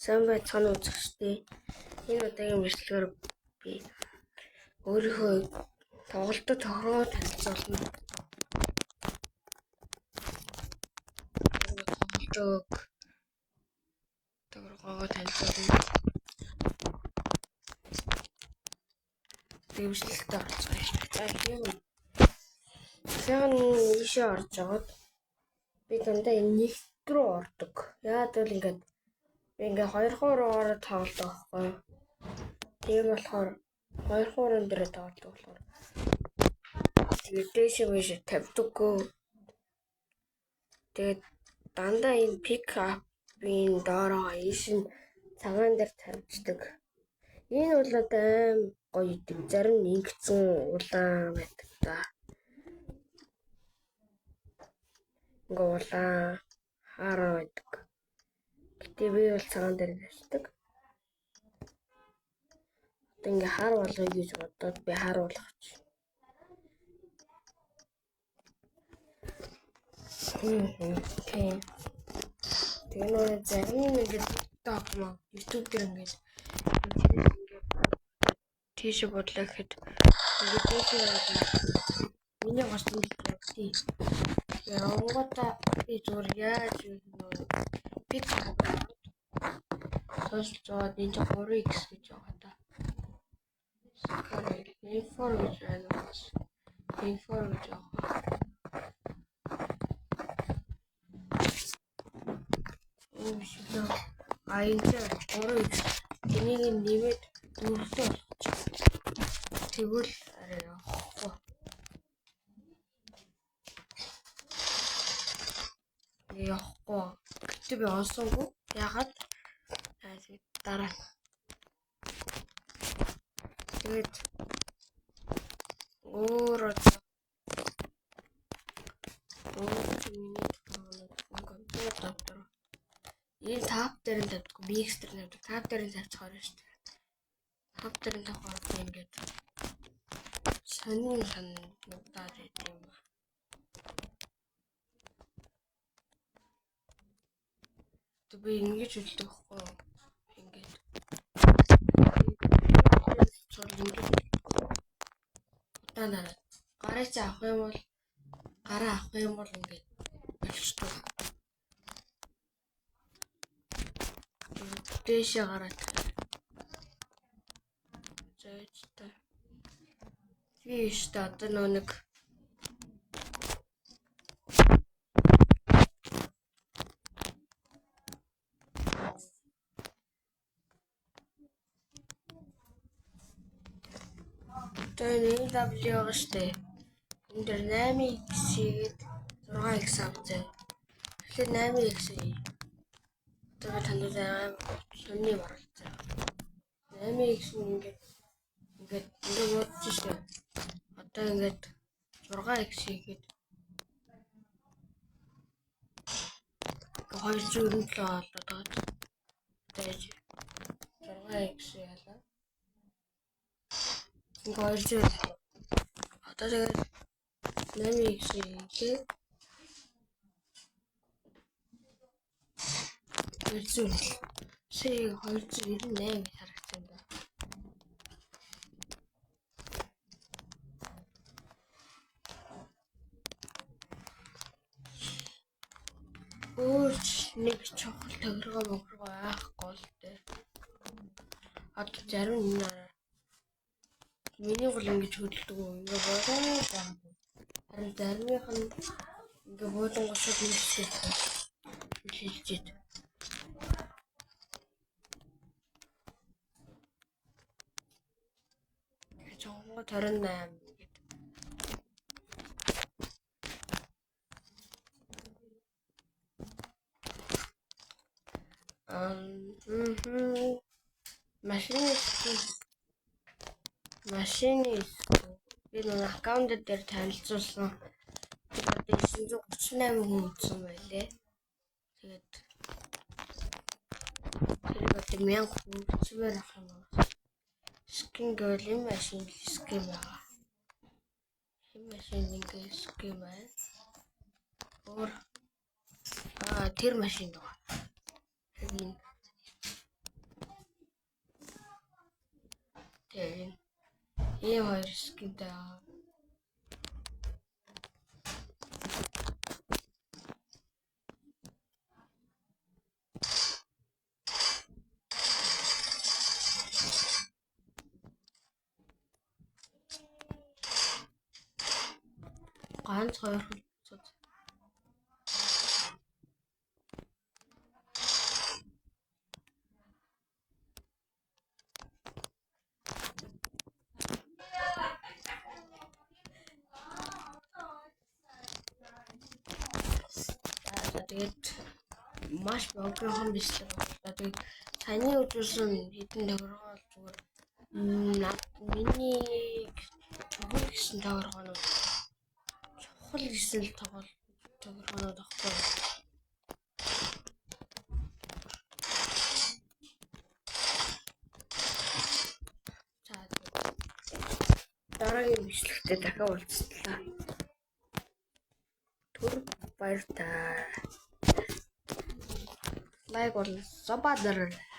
Сайн байцгаана уу үзэгчдээ. Энэ удаагийн бичлэгээр би өөрийнхөө тоглолтод тохиргоо танилцуулна. Тоглолтог тохиргоогоо танилцуулна. Тэгээ бичлэгтээ орцгоё. За тийм. Тэгэхээр ийшээ орж жагаад би дандаа энэ нэгт рүү ордог. Яагаад гэвэл ингээд би ингээ хоёр хуруугаар тоглодог байхгүй юу? Тийм болохоор хоёр хуурын дээр тоглодог болохоор тэгээд дээшээ мээшээ тавьдаггүй. Тэгээд дандаа энэ пик апын доороо ийш нь цагаан дээр тавьждаг. Энэ бол одоо аим гоё идэв. Зарим нь ингэцэн улаан байдаг да. Ингээ улаан хаараа байдаг. Гэтэ би бол цагаан дээр тавьдаг. Одоо ингээ хар болгоё гэж бодоод би хар болгоч. Тийм. Тэгээ нөө зарим нь ингээд TikTok маа YouTube дээр ингээд тийшээ бодлоо гэхэд ингээд тийшээ яваад миний гарсан гэж тий. Явангуудаа би зүгээр яаж юм нөө пик тооцоод энэ чинь 3x гэж байгаа та. Infor гэж байна бас. Infor гэж байгаа. Оо биш үү. А энэ чинь 3x. Энийг нэмээд дөрөвтэй болгочих. Тэгвэл арай явахгүй. Явахгүй. Гэтэ би онсонгүй. Ягаад? Аа тэгээд дараа. Тэгээд өөр одоо өөр миний компьютер доктор. Энэ тап дээр нь тавьдаг, BX дээр нь тавьдаг. Тап дээр нь тавьчихаар байна шүү дээ. Тап дээр нь тавихаар би ингээд сонин санагдаад байт юм ба. Тэг би ингэж үлдэх байхгүй юу? Ингээд. Цол ингэж удаанаараа гарыг чи авах юм бол гараа авах юм бол ингээд болчтой. Дээшээ гараад. Зөөж та. Би штэ одоо нөө нэг одоо энэ AW байгаа штэ. Энэ дээр 8x хийгээд 6x авцаа. Тэгэхээр 8x хий. Одоо би танд аим сонины оруулцаа. 8x нь ингээд ингээд ингээд бодож штэ. Одоо ингээд 6x хийгээд 297 болоод байгаа. Одоо 6x яалаа. Ингээ 297. Одоо тэгээд 8x хийгээд 297. Сая 298 гэж харагдсан юм байна. Өөр ч нэг чухал тохиргоо мохиргоо байхгүй л дээ. Одоо зарим энэ миний гол ингэж хөдөлдөг үү? Ингээ буудан байгаа. Харин заримынх нь ингээ буудан гошууд ингэдэг хэлжээд. Тэгээ жонгоо 28 гээд. Машины машины би нэг аккаунт дээр танилцуулсан. Тэр одоо 938 хүн үзсэн байлээ. Тэгээд тэрийг одоо 1000 хүн үзмээр ах юм байна. Скин гэвэл энэ машин скин байгаа. Энэ машин ингээ скин байна. Өөр тэр машин байгаа. Энэ Ийм хоёр skin тэй байгаа. Ганц хоёр цуц. За, тэгээд маш богинохон бичлэг боллоо. Тэгээд саяны үзүүлсэн хэдэн тохиргоо бол зүгээр миний чухал гэсэн тохиргоонууд, чухал гэсэн л тохиргоонууд аахгүй. За, дараагийн бичлэгтээ дахин уулзлаа. Түр баяртай. Лайк болон sub дараарай.